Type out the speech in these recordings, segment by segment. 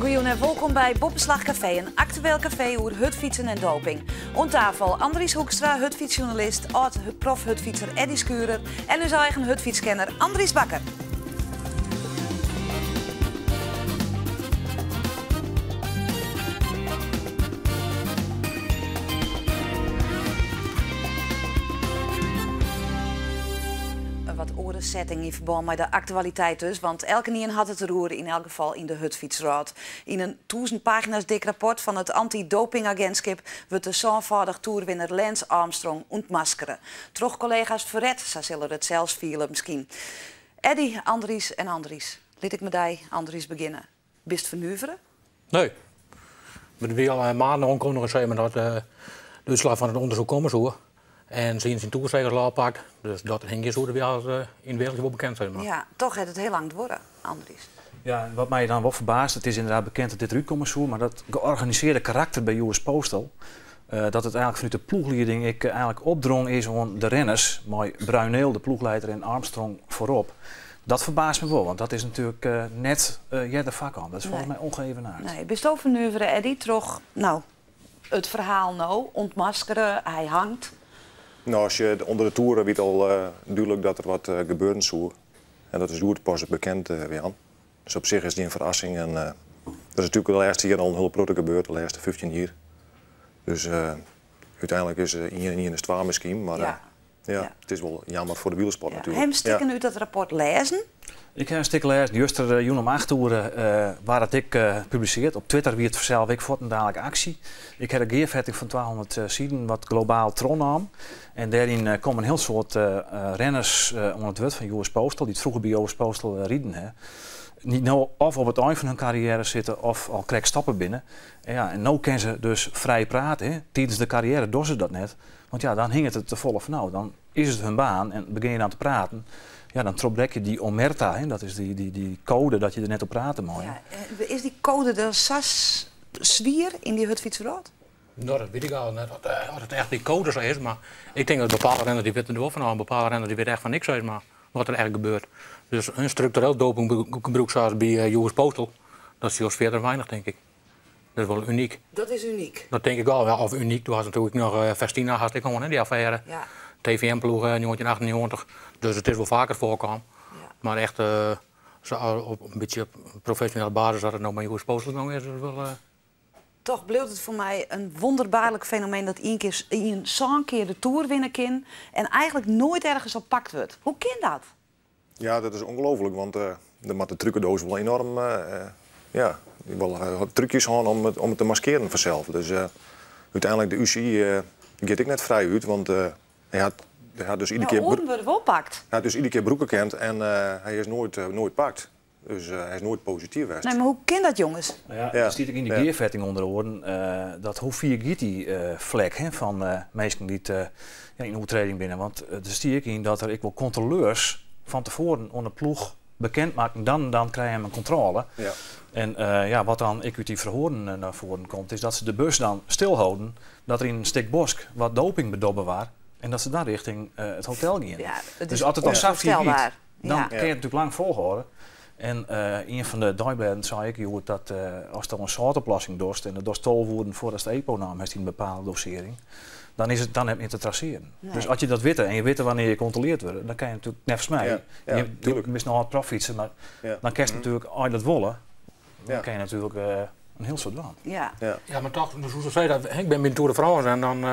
Goejûn en wolkom by Boppeslach Kafee, in aktueel kafee oer hurdfytsen en doping. Oan tafel Andries Hoekstra, hurdfytsjoernalist, âld-profhurdfytser Eddy Schurer en ús eigen hurdfytskenner Andries Bakker. In wat oare setting yn ferbân mei de aktualiteit dus, want elkenien hat it deroer, yn elk gefal yn de hurdfytswrâld. Yn in 1000 pagina's dik rapport fan it anty-dopingagentskip wurdt de sânfâldich toerwinner Lance Armstrong ûntmaskere. Troch kollega's ferret, sa sil er it sels fiele miskien. Eddy, Andries en Andries. Lit ik mei dy, Andries, begjinne. Bist fernuvere? Nee. Der wie al maanden oankundige sis mar, dat de útslach fan it ûndersyk komme soe. En se hiene syn toersegels al ôfpakt, dus dat hingje soe der by al yn it wereldje wol bekend sis mar. Ja, toch hat it hiel lang duorre, Andries. Ja, wat my dan wol ferbaast, it is ynderdaad bekend dat dit derút komme soe, mar dat georganisearde karakter by US Postal, dat it eigenlik fanút de ploechlieding ek eigenlik opdrong is oan de renners, mei Bruyneel, de ploechleider, en Armstrong foarop, dat ferbaast my wol, want dat is natuerlik net earder foarkaam. Dat is folgens my ongeëvenaard. Nee. Bisto fernuvere, Eddy, troch no, it ferhaal no, ûntmaskere, hy hangt? No, as je ûnder de toer wie it al dúdlik dat der wat gebeuren soe. En dat is hjoed pas bekend wurden. Dus op sich is it gjin ferrassing. En der is natuerlik de lêste jierren al in hiele protte gebeurd, de lêste 15 jier. Dus úteinlik is ien en ien is twa miskien, mar ja, it is wol jammer foar de wielersport natuerlik. Ha jim stikken út dat rapport lêzen? Ik ha in stik lêzen. Juster jûn om 8 oere waard it ek publisearre. Op Twitter wie it fansels ek fuortendalik aksje. Ik ha de gearfetting fan 200 siden wat globaal trochnaam. En dêryn komme in hiel soad renners oan it wurd fan US Postal, dy't froeger by US Postal riden ha. Dy't no of op it ein fan hun karriêre sitte of al krekt stoppe binne. En ja, en no kinne se dus frij prate. Hè. Tidens de karriêre dogge se dat net. Want ja, dan hinget it te folle fan ôf. Dan is it hun baan en begjin je dan te praten. Ja, dan trochbrek je dy omerta, hè. Dat is dy koade dat je der net oer prate meie. Ja, is dy koade der sa swier yn dy hurdfytswrâld? No, dat wit ik al net, oft it echt dy koade sa is, mar ik tink dat bepaalde renners dy witte der wol fan ôf, bepaalde renners dy witte echt fan niks sis mar, wat der echt gebeurt. Dus in struktureel dopinggebrûk sa as by US Postal, dat sjochst fierder weinich, tink ik. Dat is wol unyk. Dat is unyk? Dat tink ik al, ja, of unyk, do hast natuerlik noch Festina hast ek hân, hè, dy affêre. Ja. TVM-ploech 1998, dus it is wol faker foarkaam. Ja. Mar echt sa op in bytsje op profesjonele basis as it no mei US Postal gong is, dat is wol. Toch bliuwt it foar my in wonderbaarlik fenomeen dat ien kear ien sân kear de Tour winne kin en eigenlik noait ergens op pakt wurdt. Hoe kin dat? Ja, dat is ongelooflik, want der moat de trukendoos wol enorm, ja, dy wol trúkjes hân om it, om it te maskearen fansels. Dus úteinlik de UCI giet ek net frij út, want hy hat, hy hat dus iedere No, kear oaren wurde wol pakt. Hy hat dus iedere kear brûke kind en hy is noait, noait pakt. Dus hy is noait posityf west. Nee, mar hoe kin dat, jonges? No ja, der stiet ek yn de gearfetting ûnder oaren dat hoe fier giet dy flek, hè, fan minsken dy't ja, yn oertreding binne. Want der stie ek yn dat der ek wol kontroleurs fan tefoaren oan de ploech bekend makken, dan en dan krije jim in kontrôle. Ja. En ja, wat dan ek út dy ferhoaren nei foaren komt, is dat se de bus dan stilholden, dat der yn in stik bosk wat doping bedobbe waard en dat se dan rjochting it hotel giene. Ja, it Dus is as it al sa fier giet, ûnfoarstelbaar. dan Ja. kin je it natuerlik lang folhâlde. En ien fan de deiblêden sei ek hjoed dat ast dan in sâltoplossing dochst en dat dochst 12 oeren foardatst EPO naam hast yn in bepaalde dosearring, dan is it dan net mear te trasearjen. Nee. Dus as je dat witte en je witte wannear je kontroleard wurde, dan kin je natuerlik, neffens my, Ja, ja, je, tuurlijk. je bist noch âld proffytser, mar Ja. dan kinst natuerlik, as je dat wolle, dan Ja. kin je natuerlik in hiel soad dwaan. Ja. Ja. Ja, mar toch, dus hoe sei dat, ik bin by de Tour de France en dan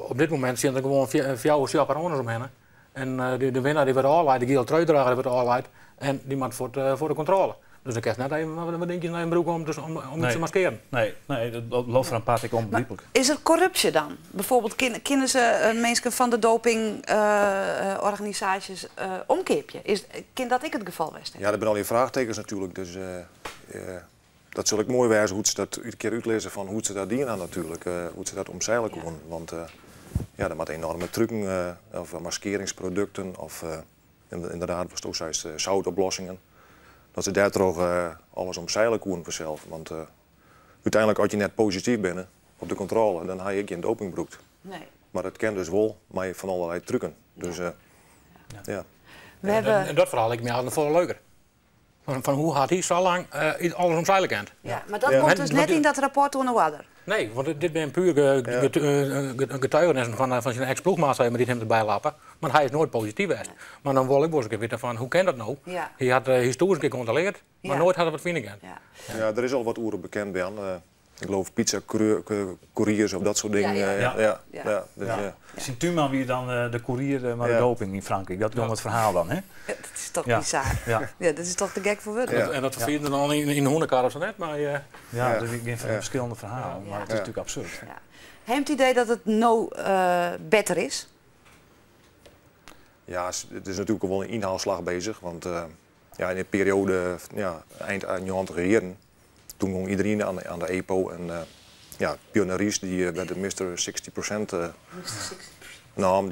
op dit momint stean der gewoan fjouwer chaperones omhinne. En de winner dy wurdt ôfleid, de giele truidrager wurdt ôfleid en dy moat foar de kontrôle. Dus dan kinst net even wat dinkjes nei him brûke om om te maskearen. Nee, nee, dat loopt foar in part ek ûnbegryplik. Is der korrupsje dan? Bijvoorbeeld, kinne se minsken fan de dopingorganisaasjes omkeapje? Is, kin dat ek it gefal west Ja, der binne allegear fraachtekens natuerlik. Dus dat sil ek moai wêze hoe't se dat in kear útlizze fan hoe't se dat dien ha natuerlik. Hoe't se dat omseile koenen. Want ja, der moatte enorme truken of maskearringsprodukten of ynderdaad, watsto seist, zoutoplossingen. Dat se dêrtroch alles omseile koenen fansels. Want úteinlik, as je net posityf binne op de kontrôle, dan ha je ek gjin doping brûkt. Nee. Mar dat kin dus wol mei fan allerlei truken. Dus ja. We hebben En dat ferhaal liket my altyd folle leuker. Fan hoe hat hy sa lang alles omseile kind? Ja, mar dat komt dus net yn dat rapport oan 'e oarder. Nee, want dit binne puer getuigenissen fan syn eks-ploechmaat, maar dy't him derby lappe. Mar hy is noait posityf west. Mar dan wol ik wolris in kear witte fan hoe kin dat no? Hy hat hy is tûzen kear kontroleard, mar noait hat er wat fine kind. Ja, der is al wat oer bekend, Jan. Ik geloof pizza couriers of dat soort dingen. Ja, ja. Ja, ja. Dus, ja. Syn túnman wie dan de koerier mei de doping yn Frankryk. Dat gong it ferhaal dan, hè? Dat is toch bizar. Ja. Ja, dat is toch te gek foar wurden. En dat ferfierde dan yn in hûnekar of sa net? Mar, ja, der gean ferskillende ferhalen, mar it is natuerlik absurd. Ja. Ha jim it idee dat it no better is? Ja, it is natuerlik wol in ynhaalslach bezich, want ja, yn de perioade ja, eind 90 jierren, toen gong iedereen aan de EPO en ja, Björn Riis die werd de Mr. 60% naam,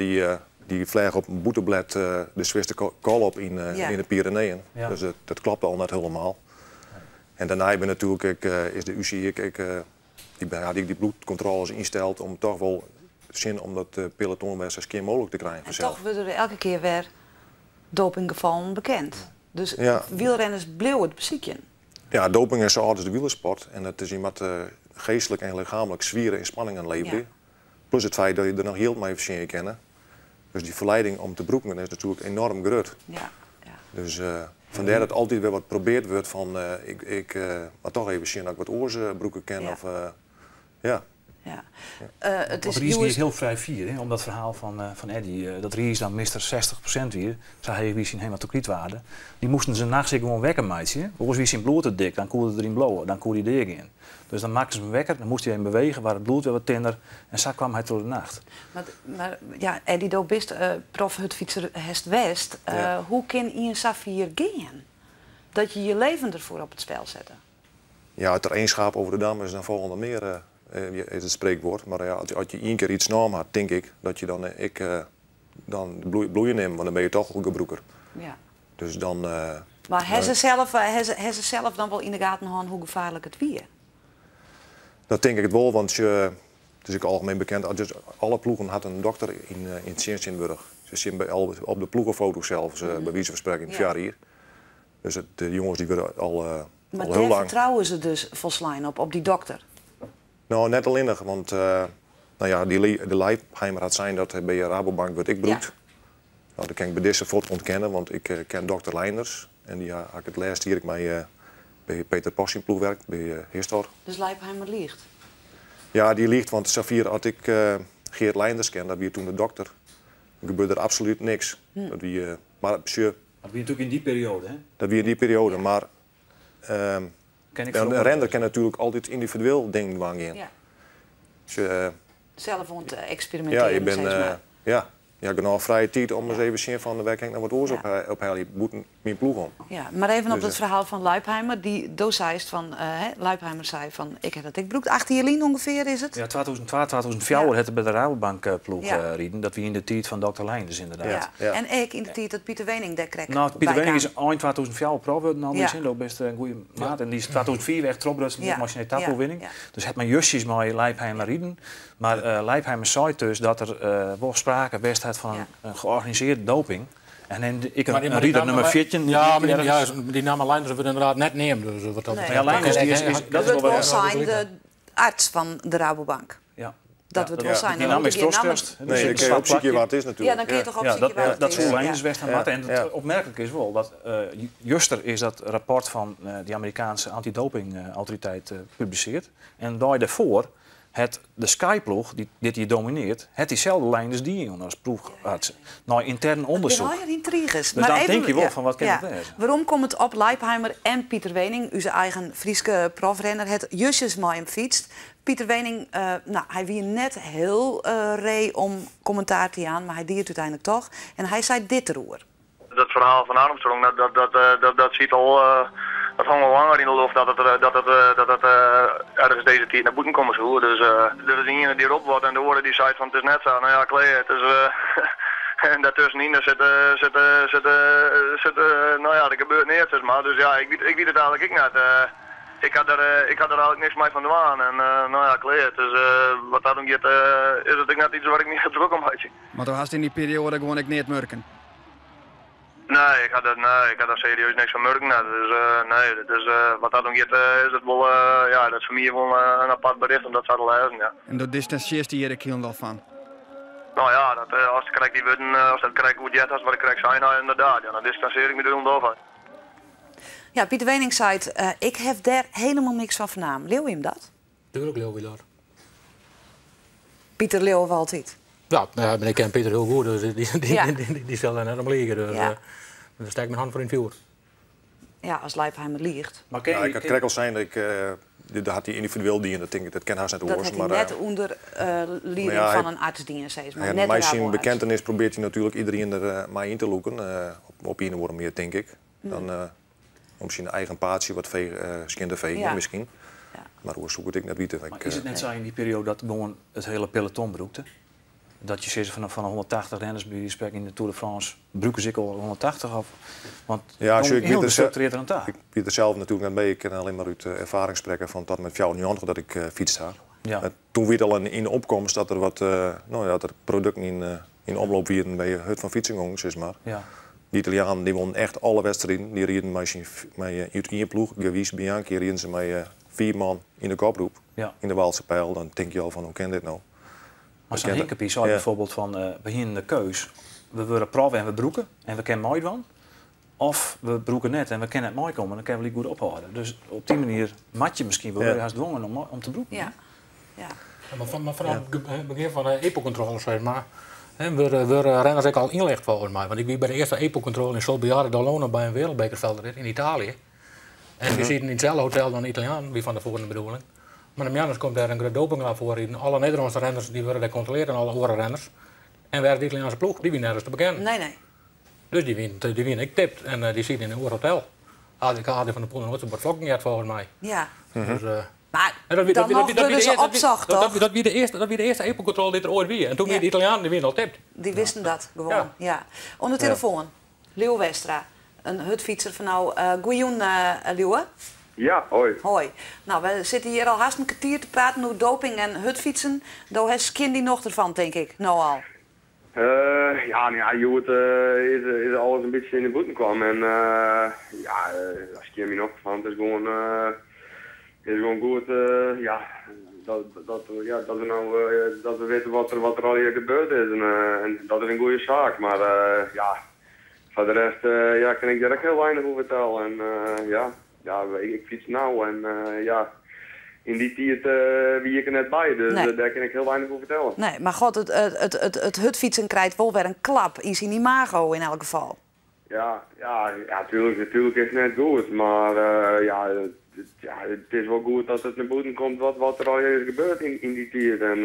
die vleeg op in boeteblêd de swierste col op yn de Pyreneeën. Dus dat klopte al net hielendal. En dêrnei bin natuerlik ek, is de UCI ek, die, ja, die bloedkontrôles ynsteld om toch wol sin om dat peloton wer sa skjin mooglik te krijen. En toch wurde der elke kear wer dopinggefallen bekend. Dus wielrenners bliuwe it besykjen. Ja, doping is sa âld as de wielersport. En it is iemand geastlik en lichaamlik swiere ynspanningen leverje. Plus it feit dat je der noch jild mei fertsjinje kinne. Dus dy ferlieding om te brûken is natuerlik enoarm grut. Dus fandêr dat altyd wer wat probearre wurdt fan ik moat toch even sjen dat ik wat oars brûke kin. Of, ja. Ja. It is Want Riis wie hiel frij fier, hè, om dat ferhaal fan Eddy. Dat Riis dan mister 60% wie, sa heech wie syn hematokrytwaarde. Dy moasten se nachts ek gewoan wekker meitsje. Oars wie syn bloed te dik, dan koe er deryn bliuwe, dan koe hy deagean. Dus dan makken se him wekker, dan moast hy even bewege, waard it bloed wer wat tinner en sa kaam hy troch de nacht. Mar ja, Eddy, do bist profhurdfytser hast west. Hoe kin ien sa fier gean dat je je leven derfoar op it spel sette? Ja, as der één schaap over de dam is, dan folge der mear, is it spreekwoord. Mar ja, as je ien kear yts naam hat, tink ik dat je dan ek dan bloeie nimme, want dan binne je toch al gebrûker. Dus dan. Mar ha se sels dan wol yn de gaten hân hoe gefaarlik it wie? Dat tink ik it wol, want it is ek algemien bekend, dus alle ploegen hat in dokter yn tsjinst tsjintwurdich. Se sitte by al, op de ploegefoto sels, by wize fan sprekken, yn 4 jier. Dus de jonges dy wurde Mar al hiel dêr lang. fertrouwe se dus folslein op, op dy dokter? No, net allinnich, want no ja, de Leipheimer hat sein dat by Rabobank wurdt ek brûkt. No, dat kin ik by dizze fuort ûntkenne, want ik ken dokter Leinders en dy ha ik it lêste jier ek mei by Peter Post syn ploech werkt, by Histor. Dus Leipheimer liicht? Ja, dy liicht, want safier as ik Geert Leinders ken, dat wie toen de dokter, gebeurde der absolút niks. Dat wie, mar sjoch, Dat wie natuerlik yn dy perioade, hè? Dat wie yn dy perioade, mar Ken ik in feroare. renner kin natuerlik altyd yndividueel dingen dwaan gean. Dus, Sels oan it eksperimintearjen, Ja, je bent, sis mar. ja, ja, genôch frije tiid om ris even sjen fan wêr kin ik no wat oars op helje, bûten myn ploech om. Ja, mar even op Dus, dat ferhaal fan Leipheimer. Dy, do seist fan, hè, Leipheimer sei fan, ik ha dat ek brûkt. 8 jier lyn ûngefear is it? Ja, 2002, 2004 hat er by de Rabobank ploech riden. Dat wie yn de tiid fan dokter Leinders ynderdaad. Ja. En ek yn de tiid dat Pieter Weening dêr krekt No, Pieter by Weening kaam. is ein 2004 prof wurden al, Do bist in goede maat. En dy is 2005 echt trochbrutsen mei syn etappe-oerwinning. Dus hat mar justjes mei Leipheimer riden. Mar Leipheimer sei dus dat der wol sprake west hat fan in georganisearre doping. En dan ik Maar in die rider nûmer namme- 14. Ja, mar dy, ja, dy namme Leinders wurdt ynderdaad net neamd. Dus wat dat Nee. betreft. Ja, Leinders die is, Dat dat is wurdt wol wol wer- sein de arts fan de Rabobank. Ja. Dat wurdt wol sein. Dy namme is Dan moet ik trochskreaun. Nee, dan kin je opsykje wat it is natuerlik. Ja, dan kin je toch Ja, opsykje dat, wa it dat is. soe Leinders west ha moatte. En it opmerklik is wol dat juster is dat rapport fan dy Amerikaanske antidopingautoriteit publisearre. En dei dêrfoar hat de Skyploech, dy't dit jier dominearret, hat dyselde Leinders dien as ploecharts. Nei yntern Dat ûndersyk. binne allegear yntriges. Dus dan tink je wol fan wat kin it wêze? Werom komt it op Leipheimer en Pieter Weening, ús eigen Fryske profrenner, hat justjes mei him fytst. Pieter Weening, no, hy wie net hiel ree om kommentaar te jaan, mar hy die it úteinlik dochs. En hy sei dit deroer. Dat ferhaal fan Armstrong, dat sit al, dat hangt al langer yn de loft dat it ergens dizze tiid nei bûten komme soe. Dus der is ien dy't ropt wat en de oare dy seit fan it is net sa. No ja, klear. It is, en dêrtuskenyn dêr sit, no ja, der gebeurt neat, sis mar. Dus ja, ik wit it eigentlik ek net. Ik ha der eigentlik niks mei fan dwaan. En no ja, klear. Dus wat dat oangiet, is it ek net yts wêr't ik my drok om meitsje. Mar do hast yn dy perioade gewoan ek neat murken. Nee, ik ha der, nee, ik ha der serieus niks fan murken. Dus nee, dat is, wat dat oangiet is dat wol, ja, dat is foar my wol in apart bericht om dat sa te lêzen, ja. En do distansjearrest dy hjir ek hielendal fan? No ja, dat, ast krekt dy wurden, ast dat krekt goed heard hast wat ik krekt sein ha, inderdaad, ja, dan distansjear ik my der hielendal fan. Ja, Pieter Weening seit, ik haw dêr hielendal niks fan fernaam. Leauwe jim dat? Tuerlik leau ik dat. Pieter leauwe we altyd. Ja, nou, ik ken Pieter hiel goed, dus dy sil dêr net om lige. Dus ja. Dan stek ik myn hannen foar yn it fjoer. Ja, as Leipheimer liicht. Maar ja, ik ha krekt al sein dat ik, dat hat hy yndividueel dien, dat tink ik, dat kin hast net Dat oars. hat hy Maar, net ûnder lieding ja, fan in arts dien, sis mar. En Net mei de syn Raboarts. bekentenis probearret hy natuerlik iderien der mei yn te lûken, op ien of oare manier, tink ik. Dan, om syn eigen paadsje wat skjin te fegen, miskien. Mar oars soe ik it ek net witte. Mar Ik, is it net sa yn dy perioade dat gewoan it hiele peloton brûkte? Dat je sizze fan de 180 renners by wize fan sprekken yn de Tour de France, brûke se ek al 180? Of, want Ja, dan sjoch, ik hiel wie der gestruktureerd oan ta. Ik wie der sels natuerlik net by. Ik kin allinne mar út erfaring sprekke fan tot en met 94 dat ik fytst ha. En toen wie it al yn opkomst dat der wat, no ja, dat der produkten yn omloop wienen by hurd fan fytsen gongen, sis mar. De Italianen dy wonnen echt alle wedstriden. Dy rieden mei syn, mei út ien ploech, Gewiss, Bianchi, rieden se mei 5 man yn de kopgroep, yn de Waalse Pijl. Dan tink je al fan, hoe kin dit no? Mar sa'n Hincapie sei bijvoorbeeld fan, we hienen de keus. We wurde proef en we brûke en we kinne meidwaan. Of we brûke net en we kinne net meikomme, dan kinne we likegoed ophâlde. Dus op dy manier moat je miskien wol hast dwongen om te brûken. Ja. Ja. Ja, mar fanôf it begjin fan de EPO-kontrôle, sis mar, hè, wurde renners ek al ynlicht folgens my. Want ik wie by de earste EPO-kontrôle yn Solbiate d'Olona by in wereldbekerveldrit yn Italië. En we sieten yn itselde hotel dan de Italianen, wie fan tefoaren de bedoeling. Mar de moarns komt dêr in grut dopinglab foarriden. Alle Nederlânske renners dy wurde dêr kontrolearre en alle oare renners. En wêr de Italiaanske ploech, dy wie nergens te bekennen. Nee, nee. Dus dy wienen ek tipt en dy sieten yn in oar hotel. Ik ha Adrie van der Poel noch noait sa'n bot flokken heard folgens my. Dus, Mar en dat wie, dan dat, noch dat, dat, wurde wie se de earste, opsocht, dat, toch? dat wie de earste EPO-kontrôle dy't der oait wie. En toen wie de Italianen, dy wienen al tipt. Dy wisten dat gewoan, ja. Oan de telefoan, Lieuwe Westra, in hurdfytser fan no. Goejûn, Lieuwe. Ja, hoi. Hoi. Nou, we sitte hjir al hast in kertier te praten oer doping en hurdfytsen. Do hast skjin dyn nocht derfan, tink ik, no al. Ja, no ja, hjoed is alles in bytsje nei bûten kaam en ja, dêr skjin myn nocht fan. It is gewoan goed, ja, dat, ja, dat we no dat we witte wat der allegear gebeurd is en dat is in goede saak. Mar ja, foar de rest ja, kin ik dêr ek hiel weinich oer fertelle. En ja, ja, ik fyts no en ja, yn dy tiid wie ik der net by, dus dêr kin ik hiel weinich oer fertelle. Nee, mar god, it hurdfytsen krijt wol wer in klap yn syn imago yn elk gefal. Ja, ja, ja, tuerlik, natuerlik is it net goed, mar ja, ja, it is wol goed dat it nei bûten komt wat der allegear is gebeurd yn dy tiid. En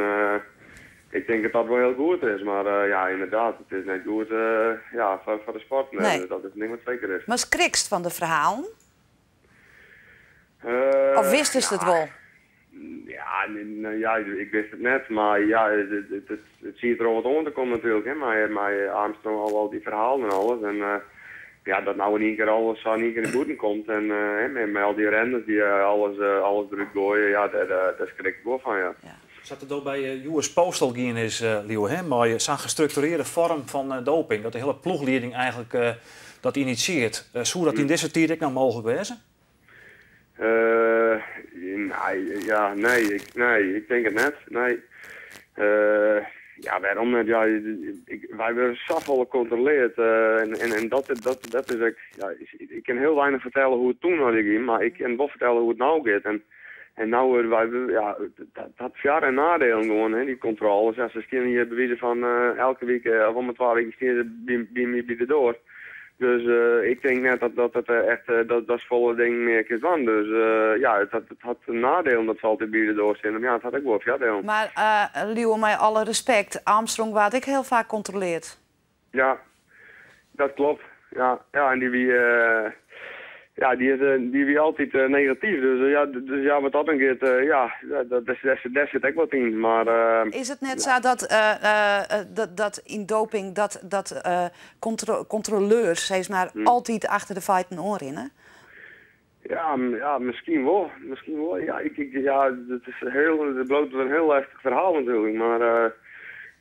ik tink dat dat wol hiel goed is, mar ja, ynderdaad, it is net goed ja, foar de sport. Nee. Dat is ding wat seker is. Mar skrikst fan de ferhalen? Of wistest it wol? Ja, nee, ja, ik wist it net, mar ja, it siet der al wat oan te kommen natuerlik, hè, mei Armstrong al dy ferhalen en alles. En ja, dat no yn ien kear alles sa yn ien kear nei bûten komt en hè, mei al dy renners dy't alles derút goaie, ja, dêr skrik ik wol fan, ja. Sa't it do by Joris Postel gien is, Lieuwe, hè, mei sa'n gestrukturearre foarm fan doping, dat de hiele ploechlieding eigentlik dat inisjearret. Soe dat yn dizze tiid ek noch mooglik wêze? Nee, ja, nee, nee, ik tink it net. Nee. Ja, wêrom net? Ja, wy wurde safolle kontrolearre en dat is ek, ja, ik kin hiel weinich fertelle hoe't it toen allegear gie, mar ik kin wol fertelle hoe't it no giet. En no wurde wy, ja, dat hat foar- en neidielen gewoan, hè, dy kontrôles. Ja, se steane hjir by wize fan elke wike of om de 2 wiken steane se by my by de doar. Dus ik tink net dat it echt, dat folle dingen mear kin dwaan. Dus ja, it hat neidielen dat se altyd by de doar steane. Mar ja, it hat ek wol foardielen. Mar Lieuwe, mei alle respekt, Armstrong waard ek hiel faak kontrolearre. Ja, dat klopt. Ja, ja, en dy wie, ja, dy is, dy wie altyd negatyf. Dus ja, dus ja, wat dat oangiet, ja, dat, dêr sit ek wat yn. Mar Is it net ja. sa dat yn doping dat kontroleurs, sis mar, altyd achter de feiten oanrinne? Ja, ja, miskien wol. Miskien wol. Ja, ik, ja, dat is heel, it bliuwt in hiel lestich ferhaal natuerlik. Mar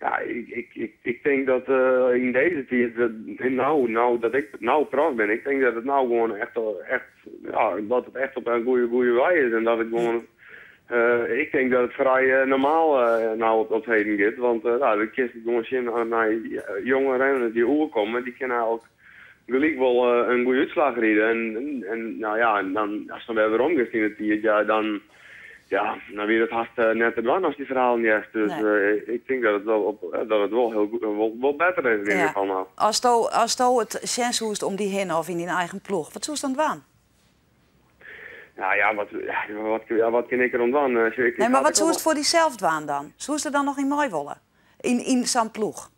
Ja, ik, ik, ik, ik tink dat yn dizze tiid, no, no dat ik no prof bin, ik tink dat it no gewoan echt, echt, ja, dat it echt op in goede, goede wei is. En dat it gewoan, ik tink dat it frij normaal no op it heden giet. Want no, dan kinst it gewoan sjen nei jonge renners dy't oerkomme, dy kinne eigentlik gelyk wol in goede útslach ride. En, en no ja, en dan, ast dan wer werom giest yn de tiid, ja, dan, ja, dan wie dat hast net te dwaan ast dy ferhalen hearst. Dus ik tink dat it wol, op, dat it wol hiel goed, wol, wol better is yn ieder gefal no. Asto, asto it sjen soest om dy hinne of yn dyn eigen ploech, wat soest dan dwaan? Nou ja, wat, ja, wat, ja, wat kin ik deroan dwaan? Ik, Nee, mar wat soest foar dysels dwaan dan? Soest der dan noch yn mei wolle? Yn sa'n ploech?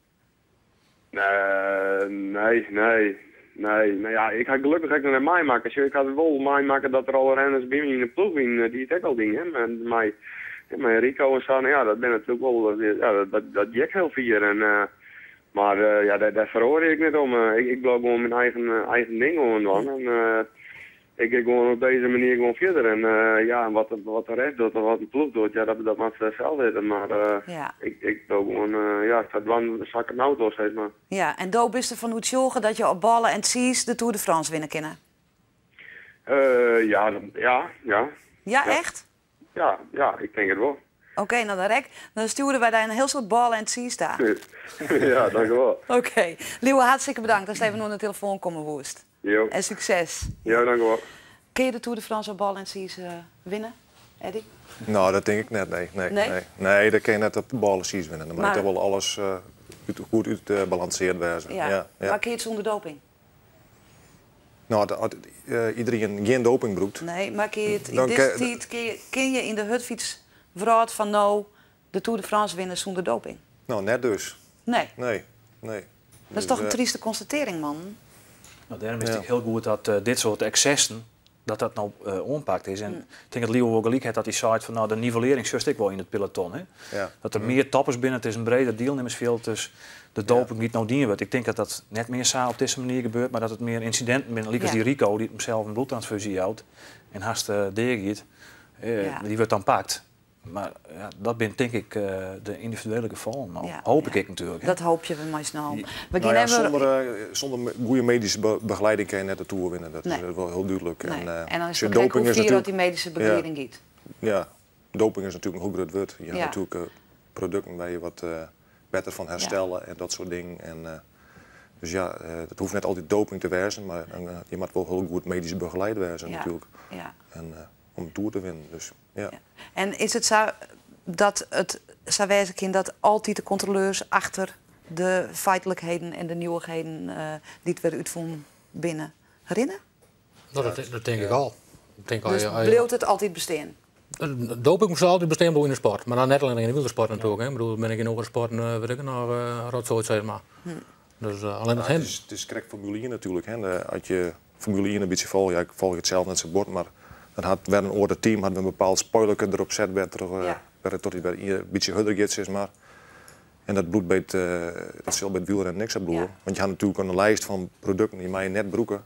Nee, nee, nee. No ja, ik ha gelokkich ek noch net meimakke. Sjoch, ik ha wol meimakke dat der al renners by my yn de ploech wiene dy't it ek al dienen. Mei, mei Rico en sa, no ja, dat binne natuerlik wol, ja, dat, dat gie ek hiel fier. En, mar ja, dêr, dêr feroarje ik net om. Ik, ik bliuw gewoan myn eigen, eigen ding oan dwaan. En, ik gean gewoan op dizze manier gewoan fierder. En ja, en wat, wat de rest docht of wat in ploech docht, ja, dat, dat moat se sels witte. Mar Ja. ik, ik doch gewoan, ja, ik sa dwaan sa't ik it no doch, sis mar. Ja, en do bist derfan oertsjûge dat je op bôle en tsiis de Tour de France winne kinne? Ja, ja, ja. Ja, echt? Ja, ja, ik tink it wol. Oké, no dan rek. Dan stjoere wy dy in hiel soad bôle en tsiis ta. Ja, dankjewol. Oké. Lieuwe, hartstikke bedankt datst even oan de telefoan komme woest. Jo. En sukses. Jo, dankjewol. Kinne je de Tour de France op bôle en tsiis winne, Eddy? No, dat tink ik net, nee. Nee, Nee? nee. Nee, dat kinne je net op bôle tsiis winne. Dan moat Mar- toch wol alles goed útbalansearre wêze. Ja. Ja, ja. Mar kinne je it sûnder doping? No, as iderien gjin doping brûkt. Nee, mar kinne je it yn dizze tiid, kinne je yn de hurdfytswrâld fan no de Tour de France winne sûnder doping? No, net dus. Nee. Nee, nee. Dat is toch in tryste konstatearring, man? No, dêrom is it ek hiel goed dat dit soarte eksessen, dat dat no oanpakt is. En ik tink dat Lieuwe wol gelyk hat dat hy seit fan no, de nivellearring sjochst ek wol yn it peloton. Hè? Dat der mear toppers binne, it is in breder dielnimmersfjild, dus de doping dy't no dien wurdt. Ik tink dat dat net mear sa op dizze manier gebeurt, mar dat it mear ynsidinten binne, lykas dy Rico dy't himsels in bloedtransfúzje jout en hast deagiet. Dy wurdt dan pakt. Mar ja, dat binne tink ik de yndividuele gefallen no. Hoop ik ek natuerlik. Dat hoopje we mei syn allen. We Nou gean ja, even sûnder goede medyske begelieding kinne je net de Tour winne. Dat is wol hiel dúdlik. Nee. En, En dan is it krekt hoe fier oft dy medyske begelieding giet. Ja, doping is natuerlik in hiel grut wurd. Je ha natuerlik produkten wêr't je wat better fan herstelle en dat soart dingen. En, dus ja, dat hoecht net altyd doping te wêzen, mar je moatte wol hiel goed medysk begeleid wêze natuerlik. En, om de Tour te winnen. Dus, ja. En is it sa dat it sa wêze kin dat altyd de kontroleurs achter de feitlikheden en de nieuwichheden dy't wer útfûn binne rinne? No, dat tink ik al. Ik tink Dus bliuwt it altyd bestean? Doping sil altyd bestean bliuwe yn de sport. Mar dan net allinnich yn de wielersport natuerlik. Hè. Ik bedoel, bin ik yn oare sporten, wit ik noch, rotsoai sis mar. Dus allinnich Ja, it is krekt Formule 1 natuerlik. Hè. As je Formule 1 in bytsje folgje, ja, ik folgje it sels net sa bot, mar dan hat wer in oar team hat wer in bepaald spoilerke derop set wêrtroch wêrtroch it wer in bytsje hurder giet, sis mar. En dat bliuwt by it, dat sil by it wielrennen ek sa bliuwe. Want je ha natuerlik in lijst fan produkten dy meie je net brûke,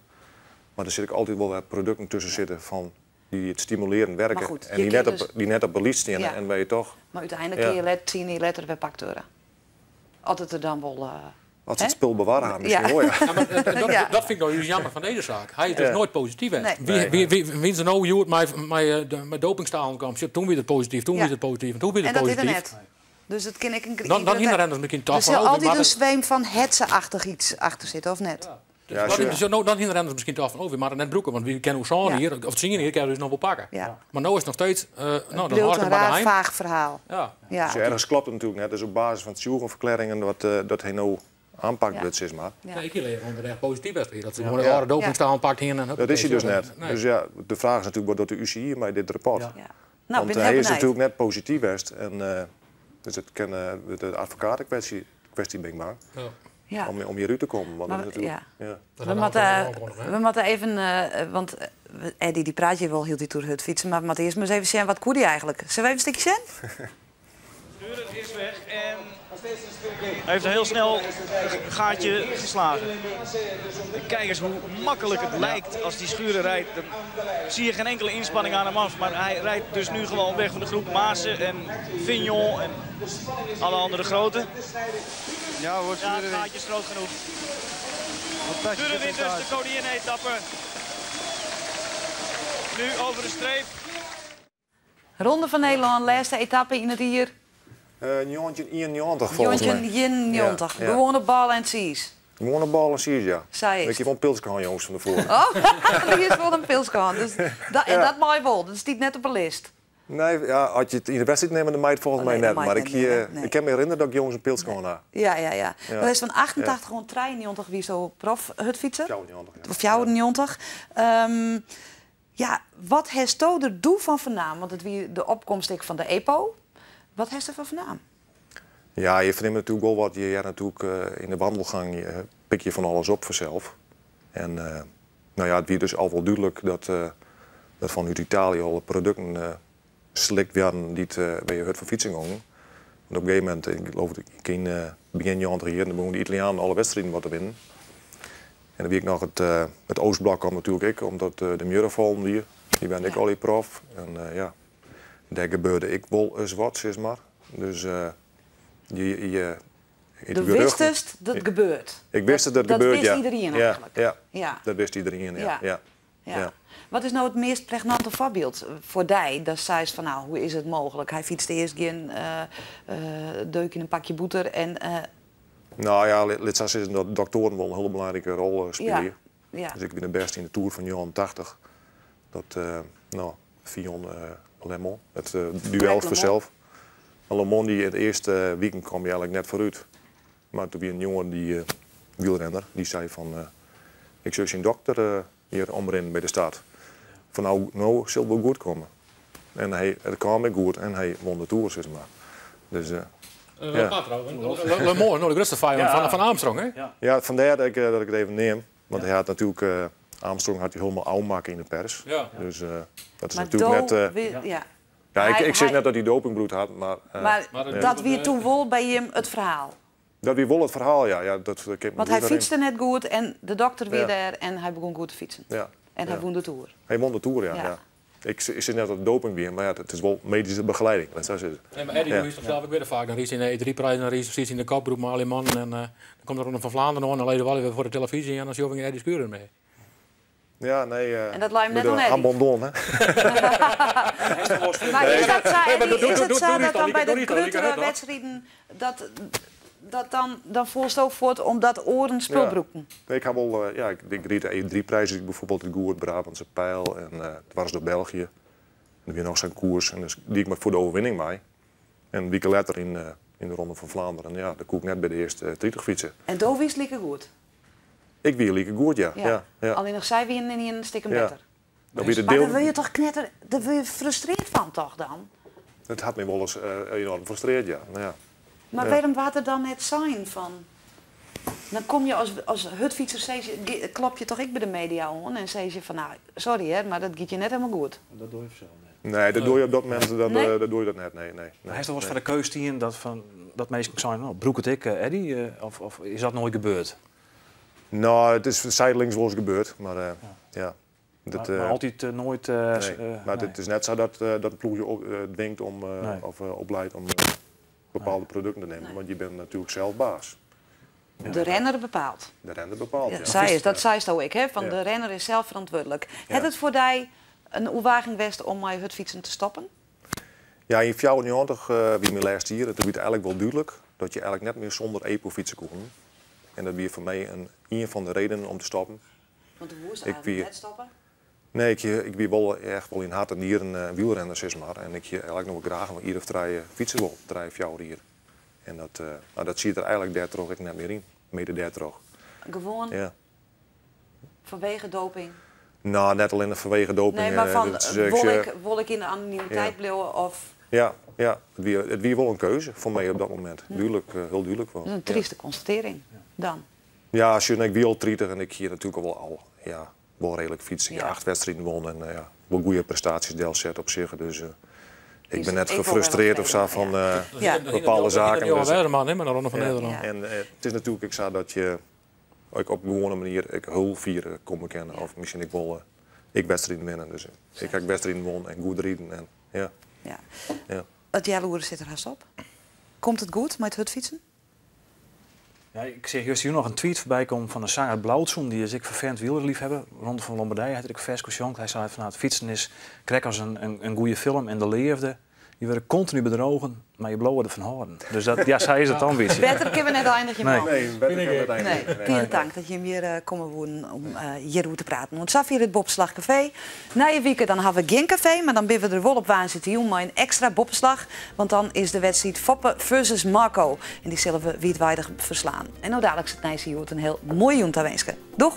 mar der sit ek altyd wol wer produkten tusken sitte fan dy't it stimulearjend werke goed, en je dy't net kin op, dus dy't net op de lijst steane en wêr je toch Mar úteinlik kinne je let, 10 jier letter wer pakt wurde. As it der dan wol. As se it spul bewarre ha, miskien wol, ja. Ja, mar dat, dat fyn ik no juist jammer fan dizze saak. Hy is dus noait posityf west. Nee. Wie, wie, wie, wie no hjoed mei dopingstalen kaam, sjoch, toen wie it posityf, toen wie it posityf en toen wie it En dat is er posityf. net. Dus it kin ek in Dan hiene de renners miskien toch Der fan, sil oh, altyd we in sweem fan hetze-achtich iets achter sitte, of net? Ja, Dus sjoch. no, dan hiene de renners miskien toch fan, oh, we moatte it net brûke, want wy kinne oer sân jier of 10 jier kinne we ús noch wol pakke. Mar no is it noch steeds, no, dan It bliuwt hâld ik in it mar raar geheim. faach ferhaal. Dus ergens klopt it natuerlik net. Dus op basis fan tsjûgenferklearringen dat hy no oanpakt wurdt, sis mar. Ja, ik hie leaver dat er echt posityf west wie. Dat se gewoan de âlde dopingstalen pakt hiene en Dat is hy dus net. Nee. Dus ja, de fraach is natuerlik wat docht de UCI mei dit rapport? No, Want bin hy hiel is benijd. natuerlik net posityf west. En, dus it kin, de advokatekwestje, kwestie bin ik bang. Om hjirút te kommen. Want Mar dat is natuerlik, ja. ja. Dat We had ook nog, hè? moatte even, want Eddy dy praat hjir wol hieltyd oer hurdfytsen, mar we moatte earst mar ris even sjen wat koe dy eigentlik. Sille we even in stikje sjen? Schurer is weg en hij heeft een heel snel gaatje geslagen. En kijk eens hoe makkelijk het lijkt als die Schurer rijdt. Dan zie je geen enkele inspanning aan hem af. Maar hij rijdt dus nu gewoon weg van de groep Maassen en Fignon en alle andere grote. Ja, wordt Ja, het gaatje is groot genoeg. Schurer wint dus de koningin-etappe. Nu over de streep. Ronde van Nederland, laatste etappe in het hier. 1991 volgens mij. 1991. Ja, ja. Gewone bal en seas. Gewone bal en sies, ja. Zij is. Ik heb wel een pilsje gehad, jongens, van tevoren. Oh, die is wel een pilskan. Dus dat, en Ja. dat mooi wel. Dat staat net op een list. Nee, ja, als je het in de wedstrijd neemt, dan maait volgens Oh, nee, mij net. dat Maar maait ik, net niet, nee. ik kan me herinneren dat ik jongens een pilsje gehad had. Ja, ja, ja. Ja. Dat is van 88 rond 93 wie zo prof hutfietser. 94, ja. Of 94. Ja, wat heeft er doe van vernaam? Want het wie de opkomst ik van de EPO. Wat heeft er van vernaam? Ja, je verneemt natuurlijk wel wat. Je ja, natuurlijk, in de wandelgang je, pik je van alles op vanzelf. En nou ja, het werd dus al wel duidelijk dat vanuit Italië alle producten slikt werden die het, bij je hut van fietsen gingen. Want op een gegeven moment, ik geloof dat ik in begin jaren 90, dan begonnen de Italianen alle wedstrijden wat te winnen. En dan wie ik nog het Oostblok kwam natuurlijk ik, omdat de Murrenval die, die ben ik Ja. al die prof. En ja, daar gebeurde ik wel eens wat, zeg maar. Dus je, het De gerucht- wist het dat Ik- gebeurt. Ik wist dat het dat gebeurt, wist ja. iedereen Ja, eigenlijk. Ja, Ja. dat wist iedereen, ja. Ja. ja. Ja. Ja. Wat is nou het meest pregnante voorbeeld voor die? Dat zei ze van, nou, hoe is het mogelijk? Hij fietste eerst geen deuk in een pakje boter en... Nou ja, laat zo zeggen dat doktoren wel een hele belangrijke rol spelen. ja, ja. Dus ik ben de beste in de Tour van jaren 80. Dat, nou, Fillon LeMond, het duel LeMond. vanzelf. Maar LeMond die in het eerste weekend kwam je eigenlijk net vooruit. Maar toen weer een jongen, die wielrenner, die zei van... ik zou zijn dokter hier omrennen bij de stad. Van nou, nou zal het wel goed komen. En het kwam ook goed en hij won de Tour, zeg maar. Dus, Ja. Le Mans, nou de grootste vijand Ja. van Armstrong, hè? Ja. Ja, vandaar dat ik het even neem. Want hij had natuurlijk, Armstrong had hij helemaal oud maken in de pers. Ja. Dus dat is Maar natuurlijk Do net... ja. ja, Hij- ik zeg hij- net dat hij dopingbloed had, maar... Maar, Maar dat- dat wie toen wel bij hem het verhaal. Dat wie wel het verhaal, ja. Ja, dat, dat kan ik me Want hij goed fietste net goed en de dokter weer Ja. daar en hij begon goed te fietsen. herinneren. Ja. En hij Ja. won de Tour. Hij won de Tour, ja. Ja. ja. Ik zeg net dat het doping weer, maar ja, het is wel medische begeleiding. Dat zou zeggen. Nee, maar Eddie Ja. doet toch zelf ook weer vaak. Dan is hij in de E3-prijs, dan is hij in de kopgroep met alle mannen. En dan komt er Ronde van Vlaanderen aan, dan lezen we wel weer voor de televisie en dan zie je Eddie Schurer mee. Ja, nee. En dat lijkt me net met aan de Eddie. Abandon, hè? Maar is dat zo, Nee, maar Eddie, doe- is doe- het doe- zo doe dat niet dan al, bij doe de niet al, ik grotere heb het, wedstrijden dat dan volst voort omdat oren spulbroeken? Nee, ik heb wel, ja, ik reed de E3-prijs, dus bijvoorbeeld de Goer, Brabantse Pijl en dwars door België. En dan weer nog zo'n koers, en dus die ik maar voor de overwinning mij. En een week later in de Ronde van Vlaanderen, ja, daar koek ik net bij de eerste 30 fietsen. En Dovi is lekker goed. Ik wie lieke goed, ja. Ja. Ja. Ja, Alleen nog zij wie in een stikke Ja. beter. Dan weer de Maar deel, daar wil je toch knetter, daar wil je frustreerd van toch dan? Het had me wel eens enorm gefrustreerd, ja. Nou ja. Maar Ja. waarom water dan het zijn van? Dan kom je als hutfietser, zei je, klop je toch ik bij de media aan en zei je van nou, sorry hè, maar dat gaat je net helemaal goed. Dat doe je zelf net. Nee, dat doe je op dat moment, dan, Nee? dat doe je dat net, nee, nee. nee. Hij is toch wel eens nee. voor de keus die in dat van dat mensen zijn, nou, broek het ik, Eddie, of is dat nooit gebeurd? Nou, het is zijdelings wel eens gebeurd, maar ja. Dat, maar altijd nooit. nee. Maar nee. het is net zo dat het ploegje op, dwingt om, Nee. of opleidt om bepaalde producten te nemen, Nee. want je bent natuurlijk zelf baas. De renner bepaalt. De renner bepaalt. Ja, Ja, zij is, dat zei zo ik, hè? Van Ja. de renner is zelf verantwoordelijk. Ja. Het het voor die een oerwaging west om mijn hutfietsen te stoppen? Ja, in 94, wie mijn laatste hier, het werd eigenlijk wel duidelijk dat je eigenlijk net meer zonder EPO fietsen kon. En dat weer voor mij een van de redenen om te stoppen. Want de woest Ik eigenlijk wie- net stoppen. Nee, ik ben wel echt wel in hart en nieren wielrenner, zeg maar. En ik hier eigenlijk nog wel graag wel ieder of drie fietsen wil, drie of jou hier. En dat, nou, dat zie je er eigenlijk daar terug ik net meer in. Mede daar terug. Gewoon Ja. vanwege doping. Nou, net alleen vanwege doping. Nee, maar van dat is, wil ik, wil ik in de anonimiteit Ja. blijven of Ja, ja. Het wie wel een keuze voor mij op dat moment. Duidelijk, heel duidelijk wel. Dat is een trieste constatering dan. Ja, als je ik wie al 30 en ik hier natuurlijk al wel, al, ja, wel redelijk fietsen. Ik Ja. 8 wedstrijden won en ja, wel goede prestaties deel zet op zich. Dus Ik bin net gefrustreerd of sa fan bepaalde saken. En it is natuerlik ek sa dat je ek op gewoane manier ek hiel fier komme kinne. Of miskien ek wol ek wedstriden winne. Dus ik ha ek wedstriden wûn en goed riden. En, ja. Ja. Ja. It healoere sit der hast op. Komt it goed mei it hurdfytsen? Ja, ik seach juster noch in tweet foarby kommen fan de sanger Blaudzun. Dy is ek fervent wielerliefhebber. Ronde fan Lombardije hat er ek ferske sjongt. Hy sei fan, nou, it fytsen is krekt as in goede film en de leafde. Je wurde kontinu bedrogen, mar je bliuwe derfan hâlden. Dus dat, ja, sa is it dan, bytsje. Better kinne we net einigje, man. Nee, better kinne we net einigje. Nee. Tige tank dat jim hjir eh, komme woenen om eh, hjiroer te praten. Oant safier it Boppeslach Kafee. Nije wike dan ha we gjin kafee, mar dan binne we der wol op woansdeitejûn mei in ekstra Boppeslach. Want dan is de wedstriid Foppe versus Marco. En dy sille we wiidweidich ferslaan. En no daliks it nijs hjoed in hiel moaie jûn tawinske. Doeg!